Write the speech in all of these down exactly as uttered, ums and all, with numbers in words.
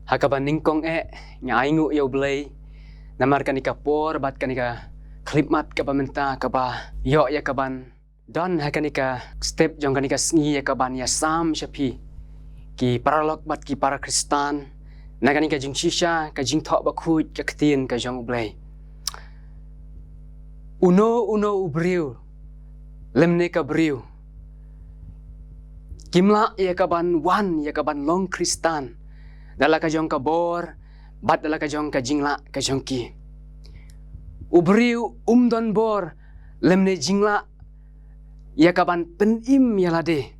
Ha kaba nyngkong eh, nga ainguh ïa U Blei namar kane ka por bad kane ka khyllipmat kaba mynta kaba ïoh ïa kaban don ha kane ka step jong kane ka sngi ïa kaban ïasam sha phi ki paralok bad ki para Khristan na kane ka jingshisha ka jingthoh bakhuid ka ktien ka jong U Blei. Uno uno u briew lymne ka briew kim lah ïa kaban wan ïa kaban long Khristan da la ka jong ka bor bad da la ka jong ka jinglah ka jong ki. U briew um don bor lymne jinglah ïa kaban pynim ïa lade.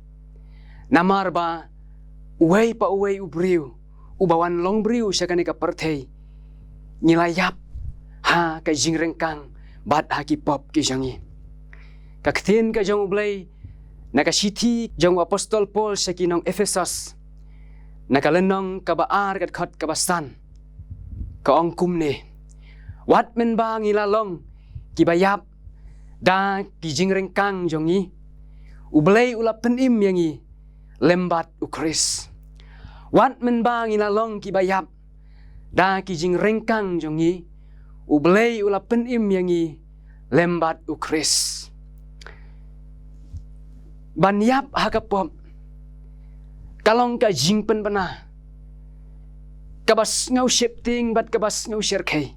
Namar ba uwei pa uwei u briew uba wan long briew sha kane ka pyrthei, ngi la ïap ha ka jingryngkang bad ha ki pop ki jong ngi. Ka ktien ka jong U Blei na ka shithi jong u apostol Paul sha ki nong Ephesos, na ka lynnong kaba ar ka dkhot kaba san, ka ong kumne: Wat mynba ngi la long kiba ïap da ki jingryngkang jong ngi, U Blei u la pynim ïa ngi lem bad U Khrist. Wat mynba ngi la long kiba ïap da ki jingryngkang jong ngi, U Blei u la pynim ïa ngi lem bad U Khrist. Ban ïap ha ka pop ka long ka jingpynbna kaba sngew sheptieng bad kaba sngew syrkhei.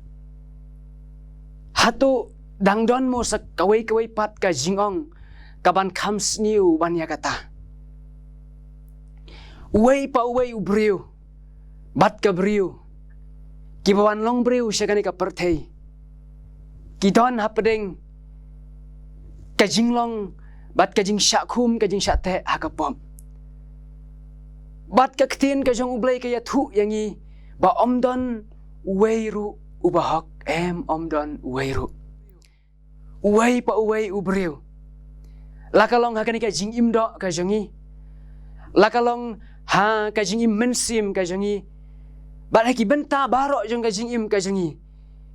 Hato dang don mo sa kawei kawei pat ka jingong kaban kham sniew ban ïa kata? Uwei pa uwei u briew bad ka briew kiba wan long briew sha kane ka pyrthei ki don hapdeng ka jinglong bad ka jingshah khum, ka jingshah teh ha ka pop. Bad ka ktien ka jong U Blei ka ïathuh ïa ngi ba ym don uwei ruh uba hok, em, ym don uwei ruh. Uwei pa uwei u briew, la ka long ha kane ka jingim doh ka jong ngi, la ka long ha ka jingim mynsiem ka jong ngi, bad ha ki bynta baroh jong ka jingim ka jong ngi,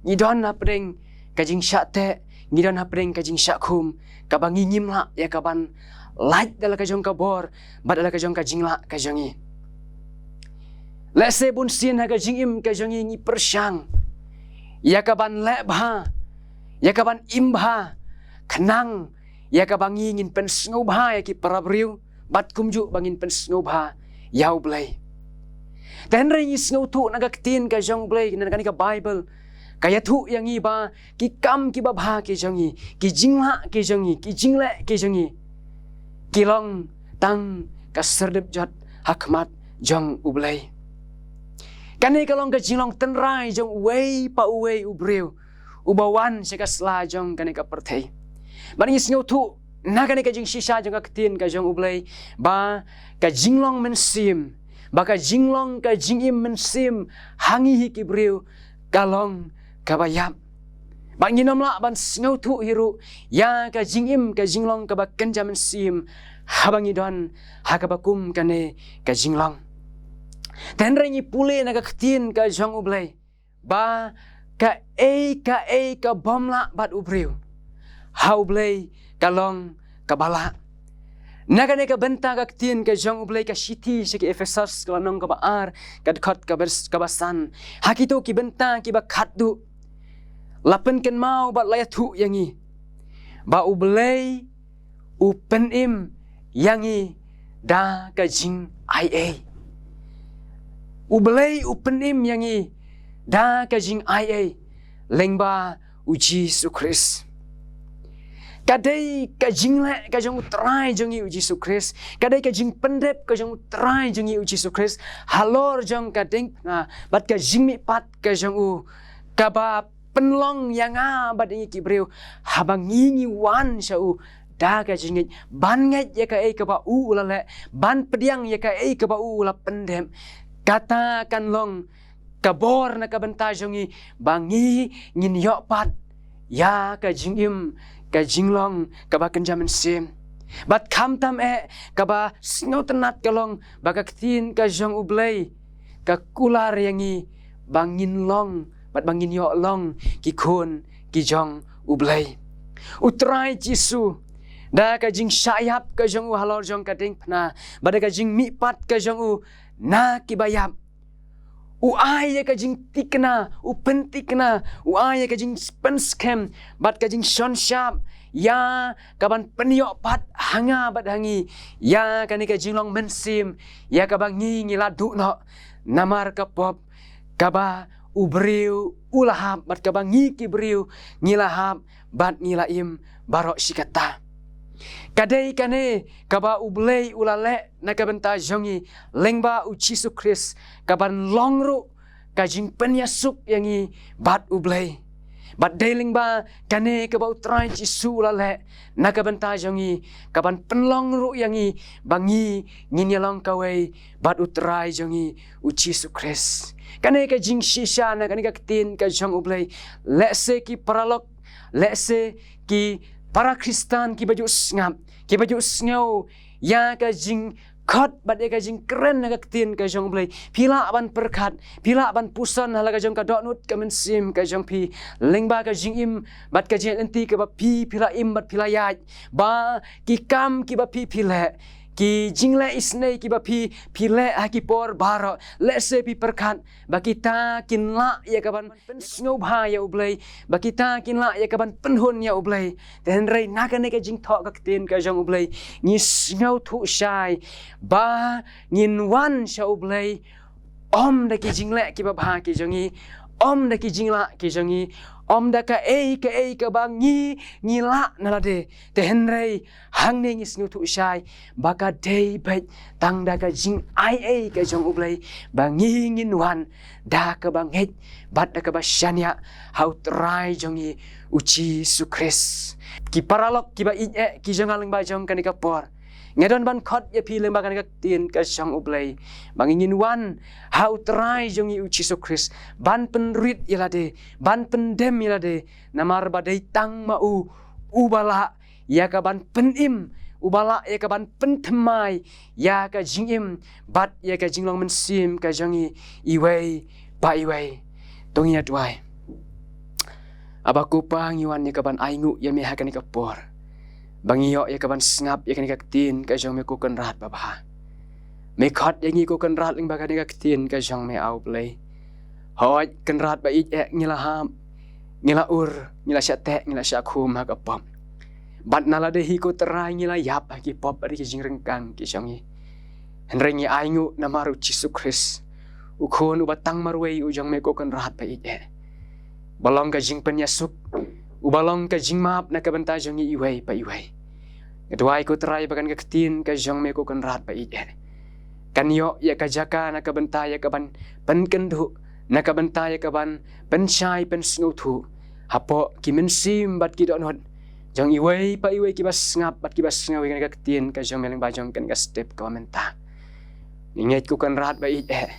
ngi don hapdeng ka jingshah teh, ngi don hapdeng ka jingshah khum, kaba ngi ngim lah ïa kaban lait da la ka jong ka bor bad da la ka jong ka jinglah ka jong ngi. Lehse bunsien ha ka jingim ka jong ngi ngi pyrshang ïa kaban leh bha, ïa kaban im bha, khnang ïa kaba ngi ngin pynsngewbha ïa ki para briew bad kumjuh ba ngin pynsngewbha ïa U Blei. Te hynrei ngi sngewthuh na ka ktien ka jong U Blei, na kane ka Baibl, ka ïathuh ïa ngi ba ki kam kiba bha ki jong ngi, ki jinglah ki jong ngi, ki jingleh ki jong ngi, ki long tang ka syrdep jot ha khmat jong U Blei. Kane ka long ka jinglong tynrai jong uwei pa uwei u briew uba wan sha ka sla jong kane ka pyrthei. Bad ngi sngewthuh na kane ka jingshisha jong ka ktien ka jong U Blei ba ka jinglong mynsiem, ba ka jinglong ka jingim mynsiem ha ngi hi ki briew ka long kaba ïap. Bad ngin ym lah ban sngewthuh hi ruh ïa ka jingim ka jinglong kaba kynja mynsiem haba ngi don ha kaba kum kane ka jinglong. Te hynrei ngi pule na ka ktien ka jong U Blei ba kaei kaei ka bym lah bad u briew, ha U Blei ka long kaba lah. Na kane ka bynta ka ktien ka jong U Blei ka shithi sha ki Ephesos ka lynnong kaba ar ka dkhot kaba, kaba san, ha kito ki bynta kiba khatduh la pynkynmaw bad la ïathuh ïa ngi ba U Blei u pynim ïa ngi da ka jingaiei. U Blei u pynim ïa ngi da ka jingaiei lyngba U Jisu Khrist. Ka dei ka jingleh ka jong U Trai jong ngi U Jisu Khrist, ka dei ka jingpyndep ka jong U Trai jong ngi U Jisu Khrist halor jong ka diengphna bad ka jingmihpat ka jong u, kaba pynlong ïa nga bad ïa ngi ki briew haba ngi ngi wan sha u da ka jingngeit, ban ngeit ïa kaei kaba u u la leh, ban pdiang ïa kaei kaba u u la pyndep. Kata kan long ka bor na ka bynta jong ngi ba ngi ngin ïoh pat ïa ka jingim ka jinglong kaba kynja mynsiem. Bad khamtam eh, kaba sngewtynnat ka long ba ka ktien ka jong U Blei ka kular ïa ngi ba ngin long bad ba ngin ïoh long ki khun ki jong U Blei. U Trai Jisu, da ka jingshah ïap ka jong u halor jong ka diengphna bad da ka jingmihpat ka jong u na kiba ïap, U ai ïa ka jingtikna, u pyntikna, u ai ïa ka jingpynskhem, bad ka jingshonshap, ïa kaban pynïoh pat ha nga bad ha ngi, ïa kane ka jinglong mynsiem, ïa kaba ngi ngi la duh noh, namar ka pop, kaba u briew u la hap, bad kaba ngi ki briew ngi la hap, bad ngi la im baroh shi katta. Ka dei kane kaba U Blei u la leh na ka bynta jong ngi lyngba U Jisu Khrist, kaban long ruh ka jingpynïasuk ïa ngi bad U Blei. Bad dei lyngba kane kaba U Trai Jisu u la leh na ka bynta jong ngi, kaban pynlong ruh ïa ngi ba ngi ngin ïalong kawei bad U Trai jong ngi U Jisu Khrist. Kane ka jingshisha na kane ka ktien ka jong U Blei. Lehse ki paralok, lehse ki para Khristan kiba ju sngap, kiba ju sngew ïa ka jingkhot bad ïa ka jingkren na ka ktien ka jong U Blei, phi lah ban pyrkhat, phi lah ban puson ha la ka jong ka dohnud ka mynsiem ka jong phi, lyngba ka jingim bad ka jingïaid lynti kaba phi phi la im bad phi la ïaid, ba ki kam kiba phi phi leh, ki jingleh isynei kiba phi phi leh ha ki por baroh, lehse phi pyrkhat ba kita kin lah ïa kaban pynsngewbha ïa U Blei, ba kita kin lah ïa kaban pynhun ïa U Blei. Te hynrei na kane ka jingthoh ka ktien ka jong U Blei, ngi sngewthuh shai ba ngin wan sha U Blei ym da ki jingleh kiba bha ki jong ngi, ym da ki jinglah ki jong ngi, ym da kaei kaei kaba ngi ngi lah na lade. Te hynrei hangne ngi sngewthuh shai ba ka dei beit tang da ka jingaiei ka jong U Blei ba ngi ngin wan da kaba ngeit bad da kaba shaniah ha U Trai jong ngi U Jisu Khrist. Ki paralok kiba ïeit eh ki jong nga, lyngba jong kane ka por, nga don ban khot ïa phi lyngba kane ka ktien ka jong U Blei ba ngi ngin wan ha U Trai jong ngi U Jisu Khrist ban pynrit ïa lade, ban pyndem ïa lade, namar ba dei tang ma u uba lah ïa kaban pynim, uba lah ïa kaban pynthymmai ïa ka jingim bad ïa ka jinglong mynsiem ka jong ngi iwei pa iwei. To ngin ïa duwai. Aba Kpa, ngi wan ïa kaban ainguh ïa me ha kane ka por ba ngi ïoh ïa kaban sngap ïa kane ka ktien ka jong me, ko Kynrad babha. Me khot ïa ngi, ko Kynrad, lyngba kane ka ktien ka jong me, A U Blei. Hooid Kynrad ba ïeit eh, ngi la hap, ngi la ur, ngi la shah teh, ngi la shah khum ha ka pop. Bad na lade hi, ko Trai, ngi la ïap ha ki pop bad ki jingryngkang ki jong ngi. Hynrei ngi ainguh namar U Jisu Khrist, U Khun uba tang marwei u jong me, ko Kynrad ba ïeit eh, uba long ka jingpynïasuk, uba long ka jingmap na ka bynta jong ngi iwei pa iwei. Nga duwai, ko Trai, ba kane ka ktien ka jong me, ko Kynrad ba ïeit eh, kan ïoh ïa ka jaka na ka bynta ïa kaban pynkynduh, na ka bynta ïa kaban pynshai pynsngewthuh hapoh ki mynsiem bad ki dohnud jong iwei pa iwei kiba sngap bad kiba sngew ïa kane ka ktien ka jong me lyngba jong kane ka step kaba mynta. Ngi ngeit, ko Kynrad ba ïeit eh,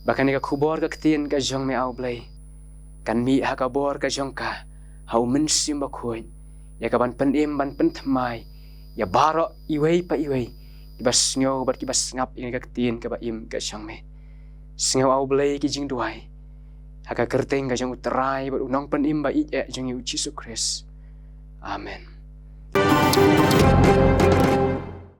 ba kane ka khubor ka ktien ka jong me, A U Blei, kan mih ha ka bor ka jong ka ha U Mynsiem Bakhuid ïa kaban pynim ban pynthymmai ïa baroh iwei pa iwei kiba sngew bad kiba sngap ïa kane ka ktien kaba im ka jong me. Sngew, A U Blei, ki jingduwai ha ka kyrteng ka jong U Trai bad U Nongpynim ba ïeit eh jong ngi, U Jisu Khrist. Amen.